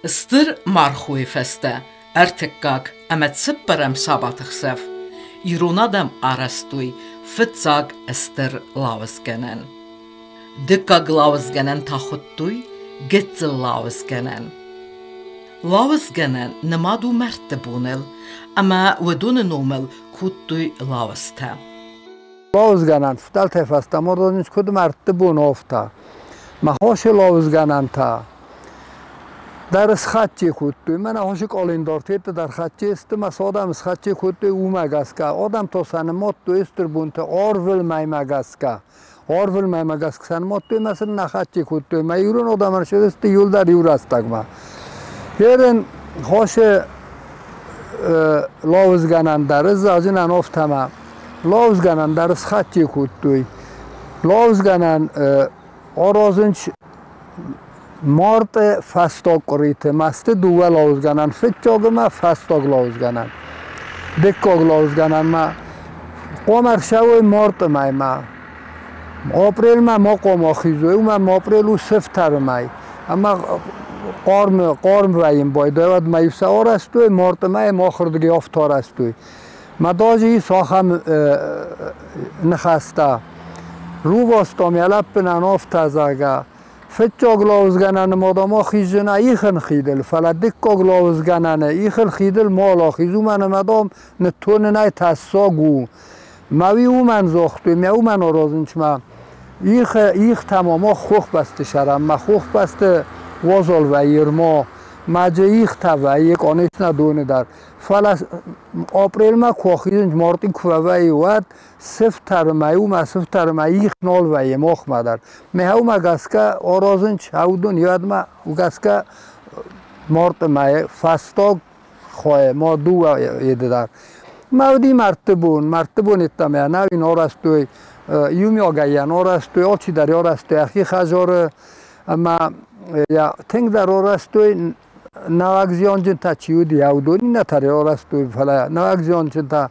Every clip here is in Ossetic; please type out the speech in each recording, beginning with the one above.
Стыр мархойы фӕстӕ ӕртыккаг ӕмӕ цыппӕрӕм сабаты хсӕв ирон адӕм арӕзтой фыццаг стыр лауызгӕнӕн. Дыккаг лауызгӕнӕн та хуыдтой гыццыл лауызгӕнӕн. Лауызгӕнӕн нымад у мӕрдты боныл, ӕмӕ уыдоны номыл кодтой лауызтӕ. Лауызгӕнӕн фыдӕлтӕй фӕстӕмӕ уыдон куыд мӕрдты бон офта. Мӕ хосы лауызгӕнӕнтӕ дӕр схатче кодтой. Мӕнӕ хосы къӕлиндар дӕр хатче сты, мӕ содам схатче кодтой уымӕ гӕсгӕ. Адӕм то сӕ нымадтой стыр бонты арвылмӕймӕ гӕсгӕ. Арвылмӕймӕ гӕсгӕ сӕ нымадтой мӕ сын нӕ хатче кодтой. Мӕ ирон адӕмӕн сты иуылдӕр иу рӕстӕгмӕ. Ерын хосы лауызгӕнӕн дӕр ыззаджынӕн офтӕмӕ. Лауызгӕнӕн дӕр схатче кодтой. Лауызгӕнӕн аразынц марты фӕстаг къуыриты масты дыууӕ лауызгӕнӕн, фыццаг ӕмӕ фӕстаг лауызгӕнӕн. Дыккаг лауызгӕнӕнмӕ хъуамӕ ӕрцӕуой марты мӕймӕ. Апрельмӕ ма хъуамӕ ахизой, уымӕн апрель у сыфтӕры мӕй. Ӕмӕ хъарм, хъарм вӕййын байдайы, уӕд ма-иу сӕ арӕзтой, марты мӕйы махырдыгӕй афтӕ арӕзтой. Мӕ дозы ис ахӕм ныхӕстӕ. Рувастом йӕ лӕппынӕн афтӕ зӕгъгӕ, фыццаг лауызгӕнӕны мадам ахизына ихын хидыл, фӕлӕ дыккаг лауызгӕнӕны ихын хидыл мал ахиз, уымӕн ӕмӕ, дам, ныттонынӕй тӕссаг у. Мӕ уый уымӕн загътой, мӕ уымӕн аразынц мӕ их, их та ма мах хохбӕсты сӕрӕн, мӕ хохбӕсты уазал вӕййы ма, мӕ ихтӕ вӕййы, конечно, доны дӕр. Фӕлӕ апрельмӕ куы ахизынц, мартъи куы фӕвӕййы, уӕд сыфтӕры мӕй уымӕ сыфтӕры мӕй их нал вӕййы махмӕ дӕр. Мӕ гӕсгӕ аразынц уыдон уӕдмӕ гӕсгӕ марты мӕйы фӕстаг хойы ма дыууӕ еды дӕр. Мӕ уыди мӕрдты бон, мӕрдты бон йеддӕмӕ нӕ уый арӕзтой иумиагӕй йӕ арӕзтой, алчидӕр арӕзтой йӕхи хӕдзары ӕмӕ йӕ тынгдӕр арӕзтой нӕуӕгзионджынтӕ чи уыди, уыдон иннӕтӕ арӕзтой, фӕлӕ нӕуӕгзионджынтӕ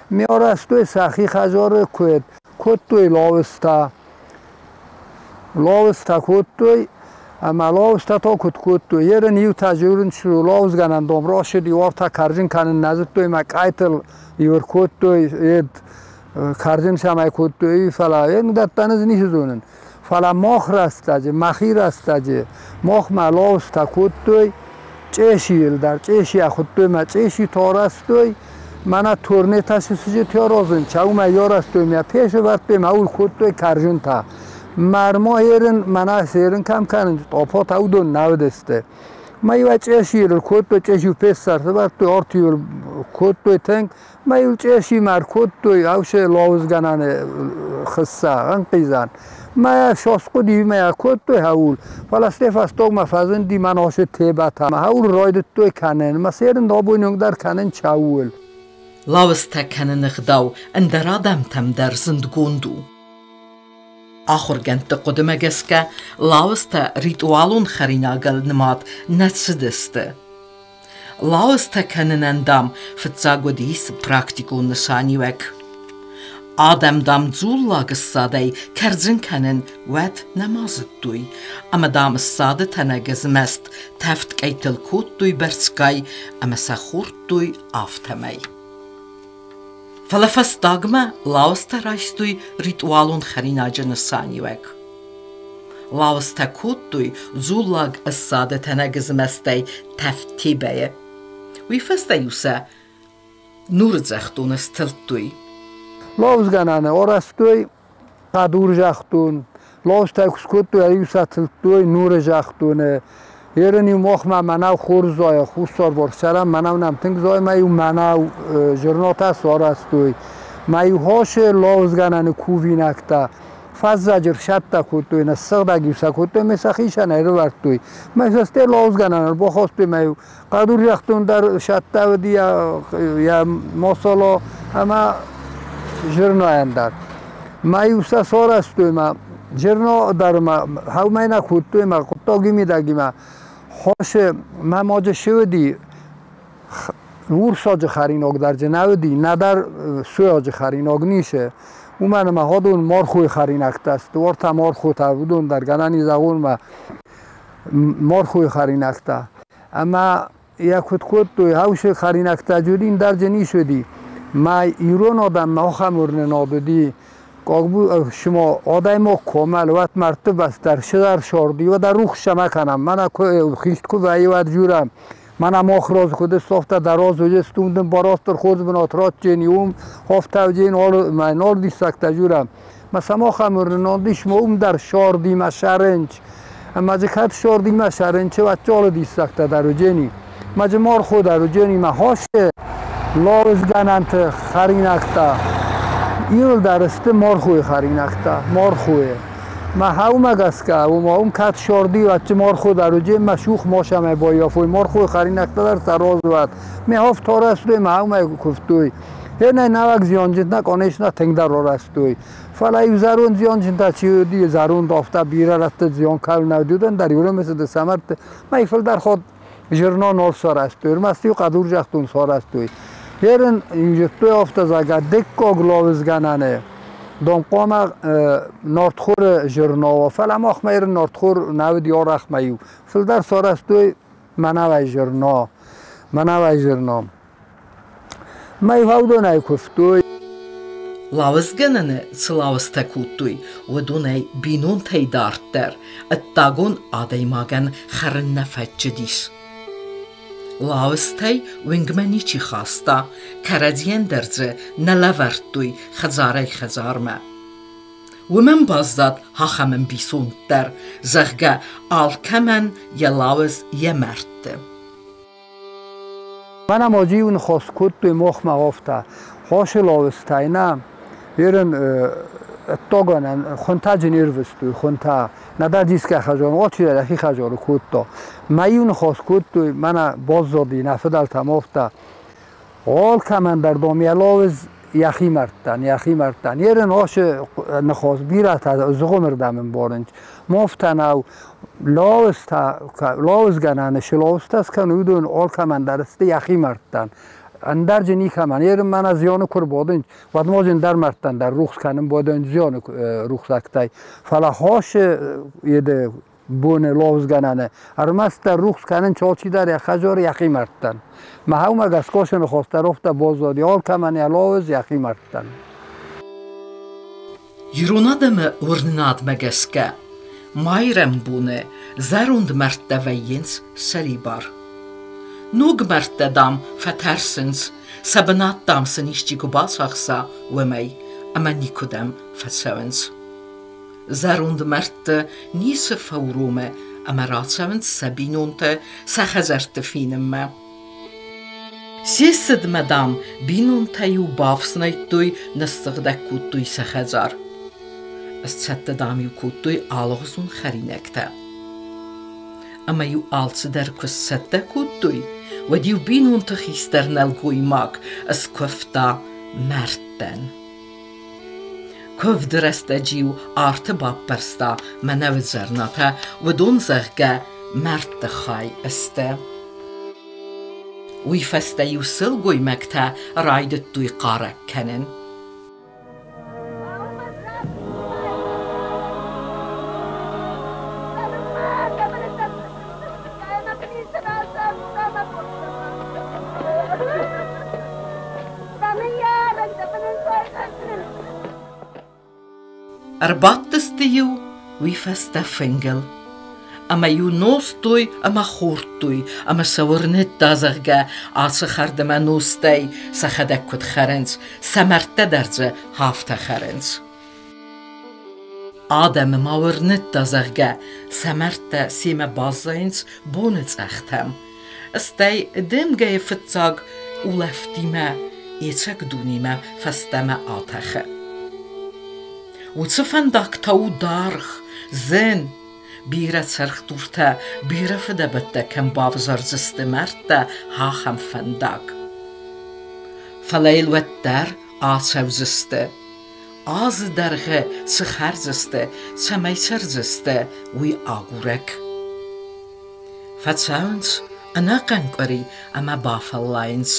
ме арӕзтой сӕхи хӕдзары куыд кодтой лауызтӕ. Лауызтӕ кодтой ӕмӕ лауызтӕ та куыд кодтой? Ерын иутӕ дзурынц, лауызгӕнӕн дом рацыди, уартӕ кӕрдзын кӕнын нӕ зыдтой мӕ къӕйтыл иу ӕркодтой, ед кӕрдзын цӕмӕй кодтой, фӕлӕ уыдӕттӕн ӕз ницы зонын. Фӕлӕ мах рӕстӕджы, мӕхи рӕстӕджы, махмӕ лауызтӕ кодтой чъесийыл дӕр, чъеси ахуыдтой мӕ чъеси арӕзтой, мӕнӕ турнетӕ сысджытӕ аразын, чаумӕ арӕзтой мӕ песы вӕрдтой мӕ уый кодтой кӕрзынтӕ. Мӕрма ерын, мӕнӕ серын кӕм кӕнын, тъопотӕ уыдон нӕ уыдысты. Мӕ иу чъесийыл кодтой, чъеси пес сӕртывӕрдтой, артиуыл кодтой тынг, Мӕ иу чъесимӕ ӕркодтой ӕвсе лауызгӕнӕны хыссӕ, ӕнхъизӕн. Мӕ сосхъуыди мӕ кодтой хӕул, фӕлӕ сте фӕстагмӕ фӕзынди мӕ носы тебӕтӕ. Мӕ хӕул райдыдтой кӕнын, мӕ серын абоны онг дӕр кӕнын чаул. Лауызтӕ кӕныны гъдау ӕндӕр адӕмтӕм дӕр зындгонд у. Ахуыргӕндты хъуыдымӕ гӕсгӕ, лауызтӕ ритуалон хӕринагыл нымад нӕ цыдысты. Лауызтӕ кӕнынӕн, дам, фыццаг уыдис практикон нысаниуӕг. Адӕм, дам, дзуллаг ссадӕй кӕрдзын кӕнын уӕд нӕма зыдтой, ӕмӕ, дам, ссады тӕнӕг змӕст тӕвд къӕйтыл кодтой бӕрцгай ӕмӕ сӕ хордтой афтӕмӕй. Фӕлӕ фӕстагмӕ лауызтӕ райстой ритуалон хӕринаджы нысаниуӕг. Лауызтӕ кодтой дзуллаг ссады тӕнӕг змӕстӕй тӕвд тебӕйы. Уый фӕстӕ-иу сӕ нурыдзӕхдоны стылдтой. Лауызгӕнӕны арӕзтой хъӕдур загътон, лауызтӕ куы скодтой, ӕриу сӕ тылдтой нуры загътоны. Ерын-иу махмӕ мӕнӕу хорз зайы, хуссар борсӕрӕн мӕнӕу нӕм тынг зайы, мӕ-иу мӕнӕу зырнатӕ сарӕзтой. Мӕ-иу хосы лауызгӕнӕны кувинӕгтӕ фӕззӕджы рсӕттӕ кодтой, нӕ ссыгъдӕг-иу сӕ кодтой, мӕ сӕхицӕн ӕрывӕрдтой. Мӕ сӕ стӕй лауызгӕнӕн ӕрбахастой, мӕ-иу хъӕдурзӕхтон дӕр сӕттӕ уыди йӕ мосоло ӕмӕ зырнайӕн дӕр. Мӕ-иу сӕ сарӕзтой мӕ зырно дӕр мӕ хӕумӕй нӕ кодтой мӕ хъуыддаги мидӕгимӕ. Хосы мӕ маджы шы уыди, урсаджы хӕринаг дӕр дзы нӕ уыди, нӕдӕр суаджы хӕринаг ницы. Уымӕн ӕмӕ уыдон мархойы хӕринӕгтӕ сты, уӕртӕ мархотӕ, уыдон дӕр гӕнӕн и зӕгъон мӕ мархойы хӕринӕгтӕ. Ӕмӕ йӕ куыд кодтой, хаусы хӕринӕгтӕ джудин дӕр джын ис уыди. Мӕ ирон адӕммӕ ахӕм уырнынад уыди, шумо адӕймаг комӕл уӕд мӕрдты бӕстӕр сыдӕр сорди, уӕд рухс сӕмӕ кӕнӕм. Мӕнӕ хист куы вӕййы, уӕд журӕм. Мӕнӕ мах роз куыд софта дӕроз уыдыстум дын баростыр хорз бынат ратджен уым, хофтӕвджен мӕ нол диссӕгтӕ журӕм. Мӕ самохӕм уырнынад ис, ма уым дӕр сорди мӕ сӕрынч. Ӕмӕ дзы кӕд сорди мӕ сӕрынчы, уӕд чолы диссӕгтӕ дӕр уыджени. Мӕ дзы морхо дӕр уыджени, мӕ хосы ловызгӕнӕнты хӕринӕгтӕ. Иуылдӕр сты морхойы хӕринӕгтӕ, морхойы. Мӕ хӕумӕ гӕсгӕ, уым уым кӕд сорди, уӕд морхо дӕр уыджен, мӕ сух мосамӕ баййафой, морхойы хӕринӕгтӕ дӕр сӕ розуат. Ме хоф торӕстой, мӕ хӕумӕ куывтой. Енӕ нӕуӕг зионджынтӕ, конечно, тынгдӕр арӕзтой. Фӕлӕ иу зӕронд зионджынтӕ чи уыди, зӕронд афтӕ бирӕ рӕтты зион кӕлын нӕ уыди, уыдон дӕр иу рымысыды сӕ мӕй фылдӕр ход зерно нол сарӕзтой, ӕрмӕст-иу хъӕдур зӕхтон сарӕзтой. Ерын зыдтой афтӕ, зӕгъгӕ, дыккаг ловызгӕнӕны донхъуамӕ нартхоры зерно, фӕлӕ махмӕ ерын нартхор нӕ уыди арӕхмӕ-иу. Фылдӕр сарӕзтой мӕнӕуӕй зерно, мӕнӕуӕй зерно. Мӕйвӕудонӕй куывтой. Лауызгӕнӕны цы лауызтӕ кодтой, уыдонӕй бинонтӕй дарддӕр ӕддагон адӕймагӕн хӕрын нӕ фӕччыдис. Лауызтӕй уынгмӕ ничи хаста, кӕрӕдзийӕн дӕр дзы нӕ лӕвӕрдтой хӕдзарӕй-хӕдзармӕ. Уымӕн баззад ахӕм ӕмбисонд дӕр, зӕгъгӕ, алкӕмӕн йӕ лауыз йӕ мӕрдты. Мӕнӕ ма ныхас кодтой махмӕ афтӕ. Хосы лауызтӕй нӕ ерын ӕддагӕнӕн хуынтӕджы не рвыстой, хуынтӕ. Нӕдӕр дисгӕ хӕзон, очи йӕхи хӕзоны кодта. Мӕ иу ныхас кодтой, мӕнӕ баззади нӕ фыдӕлтӕм афтӕ. Алкӕмӕн дӕр дам йӕ лауыз йӕхи мӕрдтӕн, йӕхи мӕрдтӕн. Ерын ашы ныхас бирӕтӕ зыгъуымырдӕм ӕмбарынц. Мафтӕ нӕу лауызтӕ, лауызгӕнӕны шы лауызтӕ скӕны, уыдон алкӕмӕн дӕр сты йӕхи мӕрдтӕн. Ӕндӕр джы никӕмӕн. Ерын мӕнӕ зионы куы рбадынц, уӕд ма ӕндӕр мӕрдтӕн дӕр рухс кӕнын бадынц зионы рухсӕгтӕй. Фӕлӕ хосы еды боны лауызгӕнӕны ӕрмӕстдӕр рухс кӕнын алчидӕр йӕ хӕдзар йӕхи мӕрдтӕн. Мӕ хӕумӕ гӕсгӕ ныхас дӕр афтӕ баззади алкӕмӕн йӕ лауыз йӕхи мӕрдтӕн. Ирон адӕмы уырнынадмӕ гӕсгӕ, майрӕмбоны зӕронд мӕрдтӕ вӕййынц сӕрибар. Ног мӕрдтӕ, дам, фӕтӕрсынц, сӕ бынат, дам, сын исчи куы бацахса, уымӕй, ӕмӕ никуыдӕм фӕцӕуынц. Зӕронд мӕрдты ницы фӕуромы ӕмӕ рацӕуынц сӕ бинонтӕ сӕ хӕдзӕртты фенынмӕ. Се цыдмӕ, дам, бинонтӕ-иу бафснайдтой, ныссыгъдӕг кодтой сӕ хӕдзар. Сцӕттӕ, дам-иу кодтой алыгъуызон хӕринӕгтӕ. Ӕмӕ-иу алцыдӕр куы сцӕттӕ кодтой, уӕд-иу бинонты хистӕр нӕлгоймаг скуывта мӕрдтӕн. Куывды рӕстӕджы-иу арты баппӕрста мӕнӕуы дзӕрнатӕ, уыдон, зӕгъгӕ, мӕрдты хай сты. Уый фӕстӕ-иу сылгоймӕгтӕ райдыдтой хъарӕг кӕнын. Ӕрбадтысты-иу уый фӕстӕ фынгыл ӕмӕ-иу нозтой ӕмӕ хордтой ӕмӕ сӕ уырныдта, зӕгъгӕ, ацы хӕрд ӕмӕ нозтӕй сӕхӕдӕг куыд хӕрынц, сӕ мӕрдтӕ дӕр дзы афтӕ хӕрынц. Адӕмы ма уырныдта, зӕгъгӕ, сӕ мӕрдтӕ семӕ баззайынц боныцъӕхтӕм, стӕй дымгӕйы фыццаг улӕфтимӕ ӕцӕг дунемӕ фӕстӕмӕ атӕхы. Уыцы фӕндаг та у даргъ, зын, бирӕ цӕлхдуртӕ, бирӕ фыдӕбӕттӕ кӕм бавзардзысты мӕрдтӕ, ахӕм фӕндаг. Фӕлӕ йыл уӕддӕр ацӕудзысты. Азы дӕргъы цы хӕрдзысты, цӕмӕй цӕрдзысты, уый агурӕг. Фӕцӕуынц ӕнӕхъӕн къуыри ӕмӕ бафӕллайынц.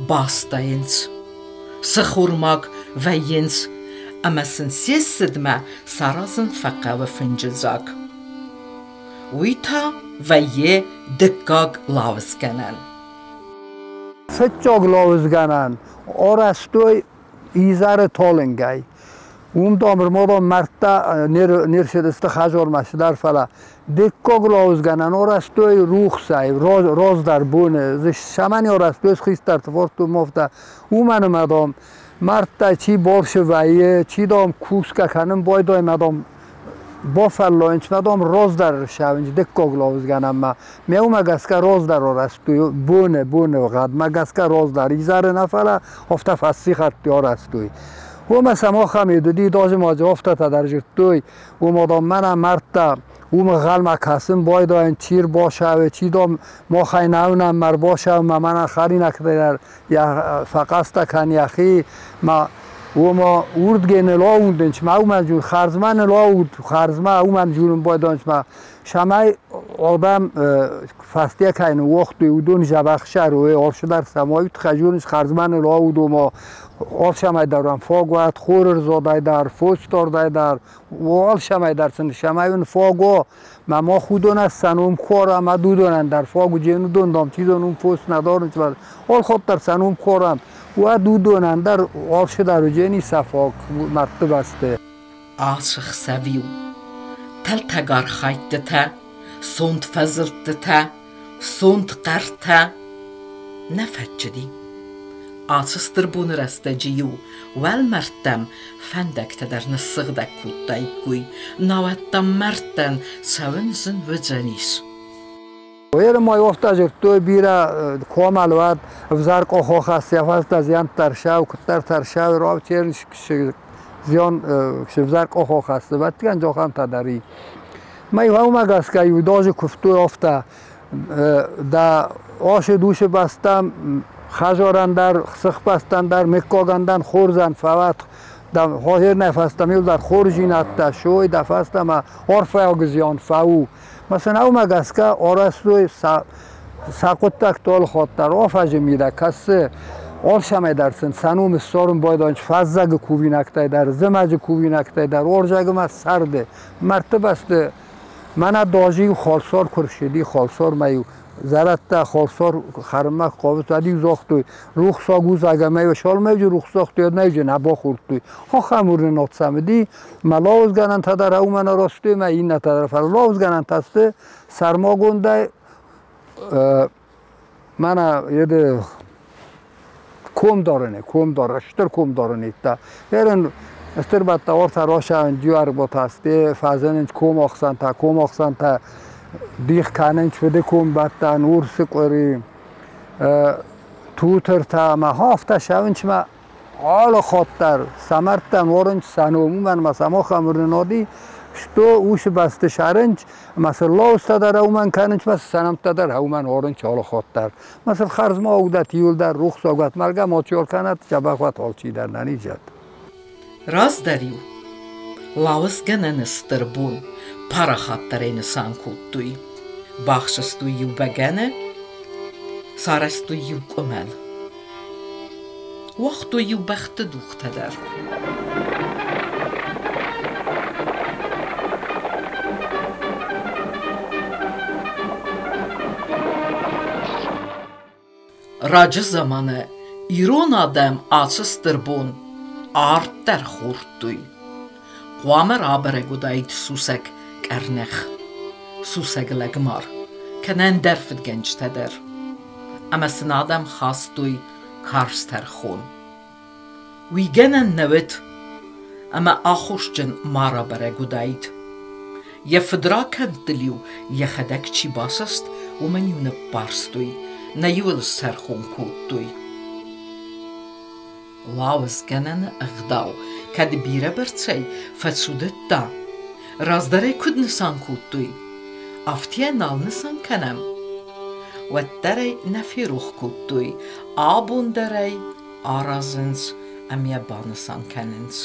Бастайынц, сыхурмаг вӕййынц ӕмӕ сын се ссыдмӕ саразын фӕхъӕуы фынджыдзаг. Уый та вӕййы дыккаг лауызгӕнӕн. Фыццаг лауызгӕнӕн арӕзтой изӕры талынгӕй. Уым дам ӕрмадон мӕрдтӕ не рцыдысты хӕдзармӕ цыдӕр, фӕлӕ дыккаг лауызгӕнӕн арӕзтой рухсӕй, раздӕр боны. Цӕмӕн арӕзтой хистӕрты фордтой афтӕ? Уымӕн ӕмӕ, дам, мӕрдтӕй чи барсы вӕййы, чи, дам, кусгӕ кӕнын байдайы ӕмӕ, дам, бафӕллайынц ӕмӕ, дам, раздӕр ссӕуынц дыккаг лауызгӕнӕнмӕ. Ме уымӕ гӕсгӕ раздӕр арӕзтой боны, боныгъӕдмӕ гӕсгӕ раздӕр изӕры нӕ, фӕлӕ афтӕ фӕссихӕртты арӕзтой. Уымӕ сӕм ахӕм уыди, даже ма дзы афтӕтӕ дӕр зыдтой, уымӕ, дам, мӕнӕ мӕрдтӕ уым ӕнхъӕлмӕ кӕсын байдайын, чи рбацӕуы, чи, дам, махӕй нӕ уынӕм, ма рбацӕуы, ма мӕнӕ хӕринӕгтӕ дӕр фӕхъӕстӕ кӕн йӕхи, ма уома урдге ныл аундынч, ма уымӕн дзур, хардзмӕ ныл ауд, хардзмӕ уымӕн дзурын байдайынч, ма цӕмӕй адӕм фӕсте кӕй ныууагътой, уыдон дзӕбӕх ссарой, алцыдӕр цӕмӕй тыххӕй зонынц, хардзмӕ ныл ауд, ома алцӕмӕй дӕр уӕм фаг уӕд, хоры рзадӕй дӕр, фосдардӕй дӕр, алцӕмӕй дӕр сын цӕмӕй уын фаг уа. Мӕ мах уыдонӕн сӕ ном корӕм, ӕд уыдонӕн дӕр фаг уыдзӕн, уыдон, дам, чи зоны, уым фос нӕ дарынц, алхатт дӕр сӕ ном корӕм. Уӕд уыдонӕн дӕр алцыдӕр уыдзӕни сӕ фаг мӕрдты бӕсты. Ацы хсӕв-иу тӕлтӕг архайдтытӕ, сонт фӕзылдтытӕ, сонт хъӕртӕ нӕ фӕччыди. Ацы стыр боны рӕстӕджы-иу уӕлмӕрдтӕм фӕндӕгтӕ дӕр ныссыгъдӕг кодтаиккой, науӕд та мӕрдтӕн цӕуын зын уыдзӕнис. Уӕрмӕй афтӕ дзырдтой бирӕ комӕл уӕд ӕвзӕр къохохӕс йӕ фӕстӕ зиӕнттӕ ӕрсау, куыддӕр тӕрсау раутер зиан ӕвзӕр къохохӕс ӕвӕццӕгӕн джохӕнтӕ дӕр и. Мӕ уымӕ гӕсгӕ иу дозы куывтой афтӕ дӕ осы дусы бӕстӕм хӕзорӕн дӕр, сыхбӕстӕн дӕр, мыггагӕн дӕр хорзӕн фӕуӕд дӕ хозернӕ фӕстӕм иу дӕр хорздзинӕдтӕ сой дӕ фӕстӕмӕ арфӕйаг зиан фӕу. Ма уымӕ гӕсгӕ арӕзтой сӕ хъуыддӕгты алыхатт дӕр афӕдзы мидӕг кӕсы алцӕмӕй дӕр сын сӕ ном ссарын байдайынц фӕззӕгы кувинӕгтӕй дӕр, зымӕджы кувинӕгтӕй дӕр, уарзӕг ӕмӕ сӕрды. Мӕрдты бӕсты мӕнӕ дозы-иу халсар куы рцыди, халсармӕ-иу зӕрӕдтӕ халсар хӕрынмӕ куы хъавыд, уӕд-иу загътой, рухсаг у, зӕгъгӕ, ӕмӕ-иу салмӕджы рухсагътой, ӕмӕ-иу нӕ бахордтой. Ахӕм уырнынад сӕм уыди, мӕ лауызгӕнӕнтӕ дӕр уымӕн арӕзтой, мӕ иннӕтӕ дӕр, фӕлӕ лауызгӕнӕнтӕ сты сӕрмагондӕй мӕнӕ еды комдарыны, комдар, стыр комдарыны Ерын стыр бадта ортӕ росӕн дюарботасты, фӕзынынц комахсӕнтӕ, комахсӕнтӕ дих кӕнынц фыды комбӕттӕн, урсы къуыри, тутыртӕ ӕмӕ афтӕ сӕвынчмӕ алы хатт дӕр сӕ мӕрдтӕм уарынц сӕ ном, уымӕн ӕмӕ сӕ махӕн уырнынад и, что усы бӕсты сӕрынч ӕмӕ сын лауызтӕ дӕр уымӕн кӕнынц, ӕмӕ сӕ нӕмттӕ дӕр уымӕн уарынц алы хатт дӕр. Ӕмӕ сын хӕрзмӕ уыдӕт иуылдӕр рухсаг уӕт, мӕлгӕ мачи кӕнӕд, дзӕбӕх уӕт алчидӕр нӕнизӕд. Раздӕр-иу лауызгӕнӕны стыр бон парахатдӕрӕй нысан кодтой. Бахсыстой-иу бӕгӕны, сарӕзтой-иу къуымӕл. Уагътой-иу бӕхты дугътӕ дӕр. Раджы заманы ирон адӕм ацы стыр бон арт дӕр хордтой. Хъуамӕ рабӕрӕг уыдаид сусӕг къӕрных, сусӕг лӕгмар, кӕнӕ ӕндӕр фыдгӕнджытӕ дӕр. Ӕмӕ сын адӕм хастой карз тӕрхон. Уый гӕнӕн нӕ уыд, ӕмӕ аххосджын ма рабӕрӕг уыдаид. Йӕ фыдракӕндтыл-иу йӕхӕдӕг чи басаст, уымӕн-иу ныббарстой, нӕ-иу ыл стӕрхон кодтой. Лауызгӕнӕны ӕгъдау кӕд бирӕбӕрцӕй фӕцудыдта, раздӕр ӕй куыд нысан кодтой, афтӕ нал нысан кӕнӕм, уӕддӕр ӕй нӕ ферох кодтой, абон дӕр ӕй аразынц ӕмӕ банысан кӕнынц.